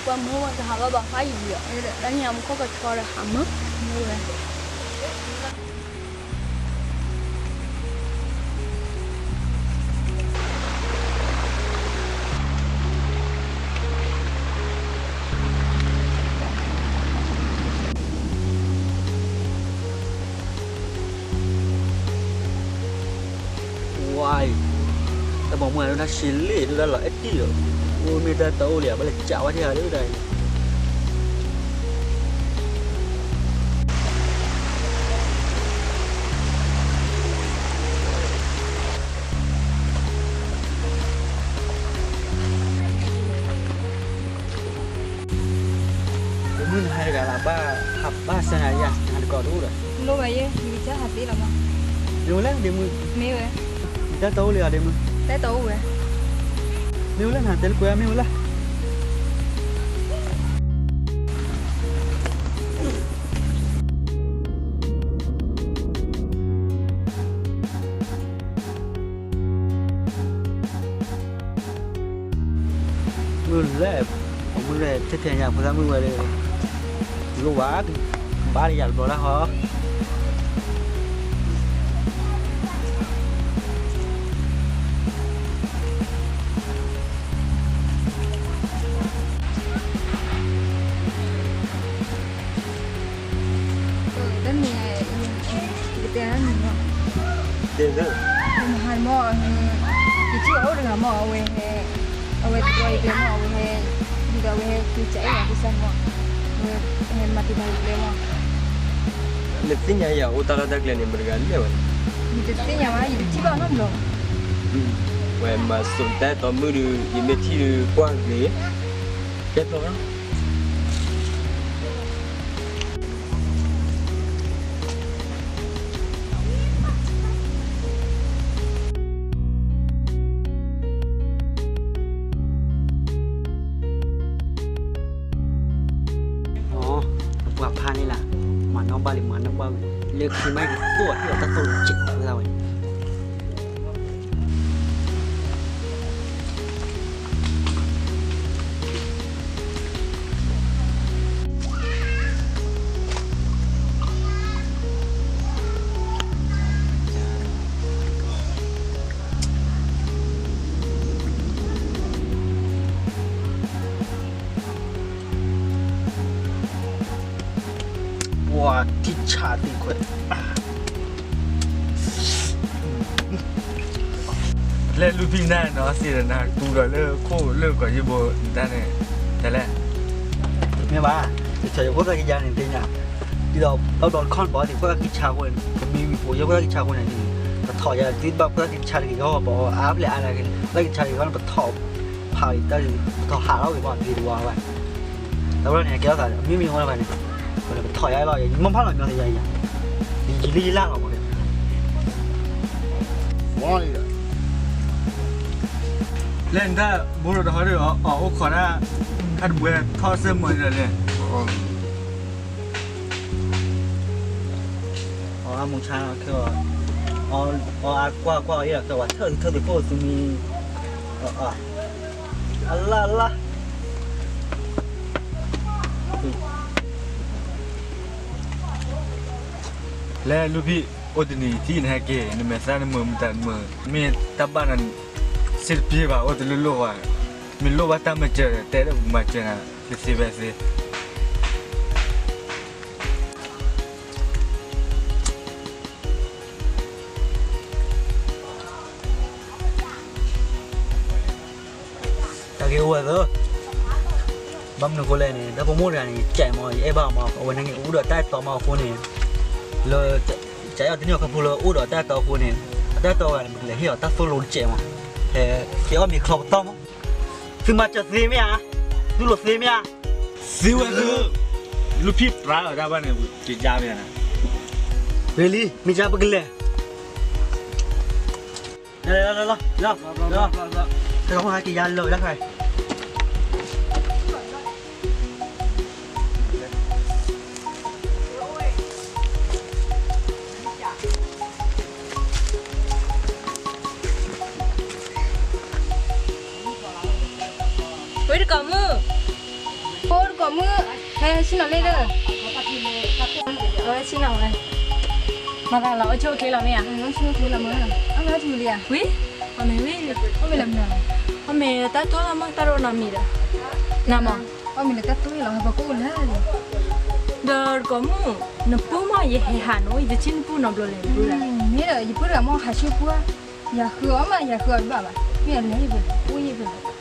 ပှၤမၢဝဲကဟးဘၣ်ဘၣ်ဖးယံာ်ယံာ်အီၤ, တၢ်န့ၣ်အမူခိၣ်ကဆှီဒီးဟးမၢ, မၢဝဲ ဝါအံၤ, တၢ်ပိာ်မုၣ်ဒိၣ်တၢ်ဆံးလ့ၣ်ဒိၣ်တၢ်လီၤအဲၣ်တံၢ်လီၤ, အိၣ်မ့ၢ်တၢ်တအိၣ်လံ ဘၣ်လဲၤကးဝဲထံၣ်ဂၤဒိၣ်ဒၣ်အံၤ မုၢ်နဟါတဂၤလၢ်ဘၣ်, ဟးဘၣ်စၢၤနၤယၤ နၤတကိးတအိၣ်ဒီး, လိၣ်ဝဲယဲ ယကစၢ်ဟးသ့လီၤမး, မ့ၢ်ဝဲလဲၣ်ဒ့မုၣ်, မ့ၢ်ဝဲ, နတၢ်တအိၣ်လံဧါဒ့မုၣ်, တၢ်တအိၣ်ဝဲ, မ့ၢ်ဝဲလဲၣ် နတဲလၢကွဲမ့ၢ်ဝဲလဲၣ် မုၢ်လဲၣ်, မုၢ်လဲၣ် ထဲထဲညါဖိသၣ်မုၣ်ဝဲလၢ, လိၣ်ဝဲ, ဘၣ်လၢယၤတဘျီတၢ်ဃီ, တၢ်မ့ၢ်, ယကတဲနၤမ့ၢ်, တဲ, မဟါမ့ၢ်, ယထံၣ်အအိၣ်တဂၤမ့ၢ် အဝဲဟဲ, အဝဲသကိးယကျဲမ့ၢ် အဝဲဟဲ, ဒ်သိးအဝဲဟဲက့ၤကအဲၣ်ယၤကစၢ်မ့ၢ်, အဝဲဟဲမၤတံၤမၤယကျဲမ့ၢ်, နသ့ၣ်ညါယၤအိၣ်တၢ်လီၢ်တၢ်ကျဲန့ၣ် မတဂၤလဲၣ်ဝဲ, ယတသ့ၣ်ညါဘၣ် ယတထံၣ်ဘၣ်နီတဘျီ, ဝဲမၤစိာ်တၢ်အဲၣ်တီမုၣ်ဒီး ယမ့ၢ်ထံၣ်ဒီးကွၢ်ဂ့ၤ, ကဲဖျီလီၤ အပှၤဖးန့ၣ်လၢ, မၤနီၣ်ဘၣ်လံ မၤနီၣ်ဘၣ်ဝံၤ, လၢခံမ့ၢ်ကသိၣ်အဟ့ၣ်အီၤတၢ်သိၣ်လီၤစဲးဝဲဒၣ်ဝဲ ပှၤထံၣ်ဆးသံခွဲး, လဲၤလူၤဖံနၤနီၤ စံးဒီးနၤတူၢ်ဒီးလၢခိၣ်လၢကီၢ်ယ့ဘိတၢ်န့ၣ်, တလဲၣ်, မ့ၢ်ဘၣ်, ယဆိယဖိသၣ်ခံယါန့ၣ်သ့ၣ်ညါ, ဒ်သိးဘၣ်ဘျီတခီၣ်န့ၣ် ပှၤသ့ၣ်ဖိသၣ်ခံဆးအဃိန့ၣ် ပမ့ၢ်ဝံၤဖိယဖိသၣ်ခံဆးအဃိန့ၣ်, ပထီၣ်ယၤသ့ဘၣ်ဖိသၣ်ခံဆးတဂ့ၤ ပအါဖျဲၣ်အါဒၣ်က့ၤ ဖိသၣ်ခံဆးတဂ့ၤန့ၣ် ပထီၣ်ဖးအံၤတၢ်, ပထီၣ်ဟးထီၣ်ဝံၤဘၣ်တဂ့ၤတဝါဘၣ်, တဘျီန့ၣ် ကဲထီၣ်သး မ့မ့ၢ်အိၣ်လၢၤဘၣ်န့ၣ်, ပထီၣ်ယါလီၤ ယမ့ၢ်ဖးလီၤညီသ့ယါယါ, ယလံယလၢ်လီၤမး, လဲၤနတၢ်ဘိရိတဟီဒီး အီၣ်အိၣ်ခိးဒၣ်, အတဘှဲထီၣ်စၢၢ်မီၤဒီးလဲၣ်, အီၣ်အါမူဆါခဲအီၤ, အီၣ်အါကွၢ်ကွၢ်အီၤအံၤဒီး ကဲဝဲထၢၣ်ထၢၣ်သုးခိၣ်သုးမံၤ, အလၢ်လၢ် လဲၤလူၤဖံ, အိၣ်တနံၤထံၣ်နဟဲက့ၤ နမဲာ်သၣ်နမုာ်မတၤနမုာ် မ့ၢ်တၢ်ဘၣ်နၤ, စ့တပျ့ၤဘၣ် အိၣ်တလိၣ်လိၣ်ဘၣ်, မ့ၢ်လိၣ်ဘၣ်တၢ်မၤစၢၤဒီး တဲဒီးပမၤစၢၤနၤ သ့သ့ဝဲသ့ တၢ်ဂ့ၢ်အိၣ်ဝဲသၢ, ဘၣ်မနုၤအဃိလဲၣ်န့ၣ် ဒီဖိမိၢ်တဂၤန့ၣ် ကဲမး ယအဲၣ်ဘၣ်မး အဝဲန့ၣ်အိၣ်ဒီးတၢ်အဲၣ်တီမးအဃိန့ၣ်, လၢ, ကဲအီၤတန့ၢ်အီၤခီဖျိလၢအိၣ်ဒီးတၢ်အဲၣ်တီအဃိန့ၣ်, အတၢ်အဲၣ်တီဂၤန့ၣ် ပကလဲၤဟ့ၣ်အီၤတၢ်သိၣ်လိတစဲးမး, ဟဲ, ကဲအီၣ်မ့ၤချီပတီၢ်မး, သုမၤစၢၤသ့မ့ၢ်ဧါ, သုလိာ်သ့မ့ၢ်ဧါ, သ့ဝဲသ့, လူၤဖံပြးလီၤတၢ်ဘၣ်န့ၣ် ကယါမ့ၢ်ဧါ, ဂ့ၤလံ မ့ၢ်ကပကလဲၤ လီၤလီၤလီၤလီၤ, ကယါလီၤဝဲဒၣ်ခါ, ဝဲတကိးမုၣ်, မုၢ်, ဟဲဆ့ၣ်နီၤလံဒီး, ဟဲဆ့ၣ်နီၤဝဲ, မၤသးလီၤ အိၣ်ဆူၣ်အိၣ်ချ့လီၤမ့ၢ်ဧါ, အိၣ်ဆူၣ်အိၣ်ချ့လီၤမ့ၢ်, အဝဲထူလံဧါ, ဝံၤ, အီၣ်မ့ၤဝံၤ, အီၣ်မ့ၤလၢမနုၤ, အီၣ်မ့ၤတၢ်တိၢ်လီၤမ့ၢ် တၢ်ရိၣ်နီတမံၤဒီး, နမ့ၢ်, အီၣ်မ့ၤလၢတၢ်တိၢ်လီၤ ဟဲပကိၣ်လၢ, ဒီးတကိးမုၣ်, နပူမ့ၢ်ယဟဲဟးနီၤ ယတဆ့ၣ်နပူနီတဘျီလဲၣ်, မ့ၢ်ဒီး ယပုၢ်တဂၤမ့ၢ်ဟးဆူပူဧါ, ယဃုအီၣ်မး ယဃုအီၣ်တဘၣ်ဘၣ်, မ့ၢ်အလဲၤယဘၣ်လဲၤ အိၣ်ယဘၣ်လဲၤ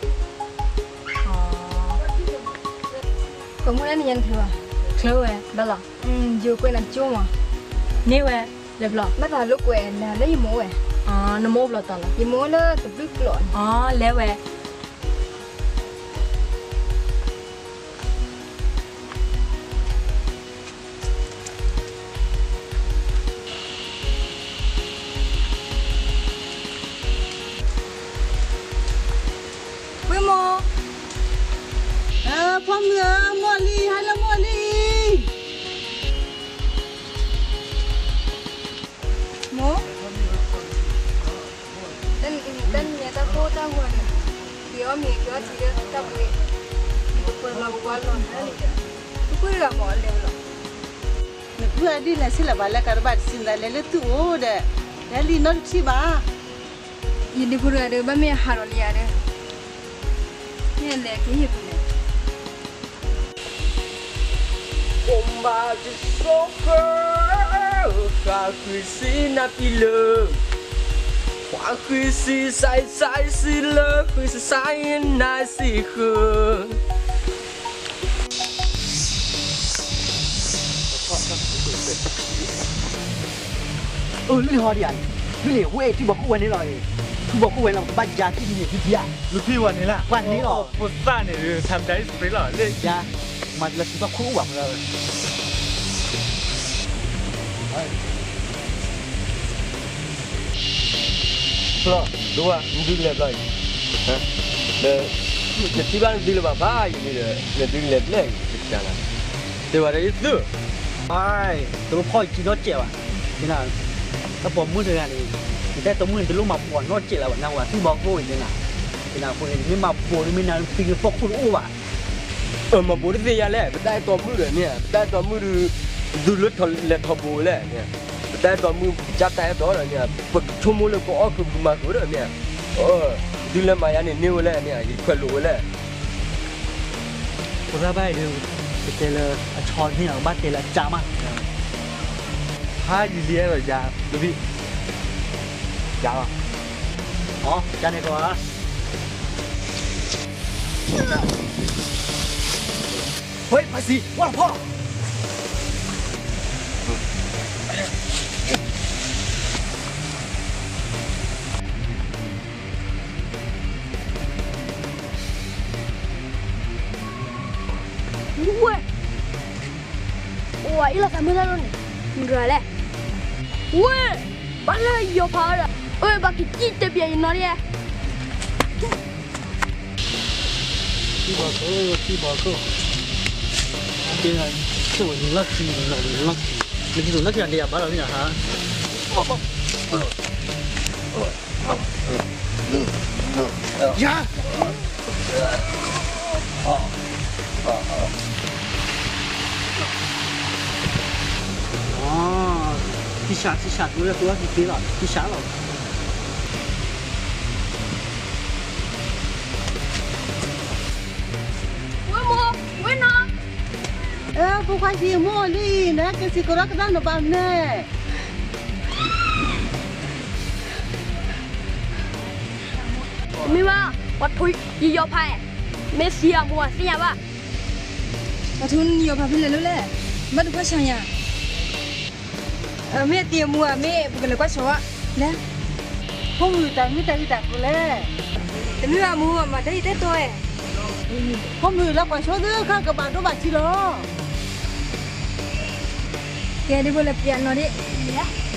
ကိးမုၣ်ဒၣ်န့ၣ်ယဲနချုးဘၣ်, ချုးဝဲဘၣ်လီၤ, ယကွဲးနၤကၠိမး, န့ၢ်ဝဲ, လဲၤဘျီ, ဘၣ်သးလိာ်ကွဲးနၤလၢယမိၢ်ဝဲ, နမိၢ်ဘျီတီၤလီၤ, ယမိၢ်လၢတဘျုးကျိာ်န့ၣ်, လဲၤဝဲ ဝ့ၢ်မိၢ်, ဖိမုၣ်ဧၢ မိၢ်လံ ဟါလၢမိၢ်လံ, မိၢ်, တနံၤညါတၢ်ကိၢ်တၢ်ဂီၤန့ၣ်, က့ၤအီၣ်မ့ၤက့ၤအီထံလၢတၢ်ဘှံး, နကပှဲၤလီၤကပှဲၤလီၤန့ၣ်, ပှဲၤတဂၤမ့ၢ်အလဲၤလီၤ, နပုၢ်အဒ်လဲၣ်ဆ့ၣ်လၢၤဘၣ် လၢကဒီးဘၣ်တဆံးနသးလဲၤလၢသုအိၣ်ဒီး, လဲၤလံနီတထံၣ်ဘၣ် ယဒုးဖိတဂၤဒီး ဘၣ်မ့ၢ်ဟးဒီးလံယၤဒီး, မ့ၢ်လဲၤက့ၤဟ့ၣ်ပူၤလဲၣ်, ဘိးဘၣ်တစီၤဃၢ, ဃၣ်ဃုာ်ဆံနၢ်ပံၤလၢ, ကွၢ်ဃုာ်ဆံဆဲးဆဲးဆံလၢ ဃုာ်ဆံဆဲးနၢ်စံဃုာ် အၢ လုၢ်လံၤဟီဒံးဧါ, လုၢ်လံၤ ဝဲထံဘီခိၣ်ဝဲန့ၣ်လီၤ, ထံဘီခိၣ်ဝဲလီၤ ကဘၣ်ယၤထံဒ်န့ၣ်ဒ်ဒံးဧါ, လုၢ်ဖံဝဲန့ၣ်လၢ်, ပှၤန့ၣ်လီၤ, ဖိသၣ်န့ၣ်ဒုး ထါမတၤအံၣ်စပရ့လီၤ, လၢယၤ, မၤတလၢထံဘီခိၣ်အိၣ်ဘၣ်ဖိသၣ်ဝဲ ဖျီၣ်, ဒိဝဲ နဒုးလဲၤဘျီအံၤ, ဒီး, နထံၣ်ဘၣ်နဒုးလၢၤဘၣ်ဖးယံၤန့ၣ်ဒီး နဒုးလဲၤဘျဲၣ်အံၤ ကစၢ်လီၤ, တဲဝဲဒၣ်ယသု, တလိၣ်ဖီၣ်ယခံနီတစဲးဘၣ်, တၢ်ပိာ်မုၣ်တဂၤန့ၣ်, နတၢ်ပိာ်မုၣ်န့ၣ် တလိၣ်မၤပိာ်နီတစဲးလၢၤဘၣ် နဝဲထံဘီခိၣ်အံၤန့ၣ်, နအဃိန့ၣ် မ့ၢ်မၤပိာ်ဒီးမ့ၢ်နၤဖံဖီခိၣ်တအိၣ်ဘၣ် မၤပိာ်တသ့ယၤလဲၣ် ပတၢ်အဲၣ်တီမုၣ်ဒီးမ့ၢ်ဧါ ပတၢ်အဲၣ်တီမုၣ်ဒီး, ဒုးလၢလဲၤထီဘိဝဲလဲၣ်, ပတၢ်အဲၣ်တီမုၣ်ပကစၢ်တၢ်အဲၣ်တီဒီးမ့ၢ်ဧါ ပကဆိကမိၣ်လၢပအီၣ်ဃုာ်ပကမၤဃုာ်ဒီးမ့ၢ်ဧါ, ဒုးလၢမၤယၤန့ၣ်န့ၢ်ဝဲလဲၣ်မ့ၢ်ဧါ ယခွဲးလိာ်ဝဲလဲၣ် ဖိသၣ်ဘၣ်အံၤဒီး, ကတဲလၢအဆီန့ၣ်လီၤ ကဘၣ်တဲလၢအကၢ်မး, ဖးယံၤလံအဲၣ်ဒိးယၤ, တဘံၣ်, ယၤလီၤ, အကၢ်န့ၣ်ကီးဧါ, ဝဲပှၤစံး ဝဲဖီၣ် ဝဲ, အိၣ်အံၤလီၤသးမုၢ်လၢ်လီၤန့ၣ်, မုၢ်ရၤလဲၣ်, ဝဲ, ဘၣ်လၢယီၤဖးဒီး, အၢ ဘၣ်က့ၤကံၣ်တဲပျဲယနီၤလံ, ထံဘီခိၣ် ထံဘီခိၣ်, က့ၤဆိၣ်ဝဲနလီၢ်ခံ နလီၢ်ခံ, နက့ၤဆိၣ်လီၢ်ခံဒီးယၤဘၣ်လီၤမ့ၢ်ဧါ, ယၤ ထံဆး ထံဆး သုဝဲသုဝဲသုသ့လီၤ ထံဆးလီၤ ဝဲမိၢ် ဝဲနီၤ ဖိခွါဟံးမိၢ်လံ နဟဲက့ၤစံးကဒီးကဒါနဘၣ်မနုၤလဲၣ် တမ့ၢ်ဘၣ် ပှၤထိယယီၤဖး, မ့ၢ်သံအမိၢ်သ့ၣ်ညါဘၣ်. ပှၤထိနယီၤဖးဖဲလဲၣ်လၢလဲၣ်, ဘၣ်ဒုးကွၢ်ဆၢညါ, မ့ၢ်သံအမိၢ်ဧါ မ့ၢ်ပကလဲၤကွၢ်ဆၢ, လဲၤ, ဖိမုၣ်တၢ်မ့ၢ်တၢ်ဂ့ၢ်တၢ်ကျိၤလဲၣ်, တမ့ၢ်ဘၣ်မိၢ်မၤတၢ်အံၤတဲတီဝဲ, ဖိမုၣ်လၢကွၢ်ဆၢသုခါကဘၣ်ဒိဘၣ်ထံးလီၤ, ကဲဒ်ဖိလဲၤပျးနီၤဒ်, လဲၤ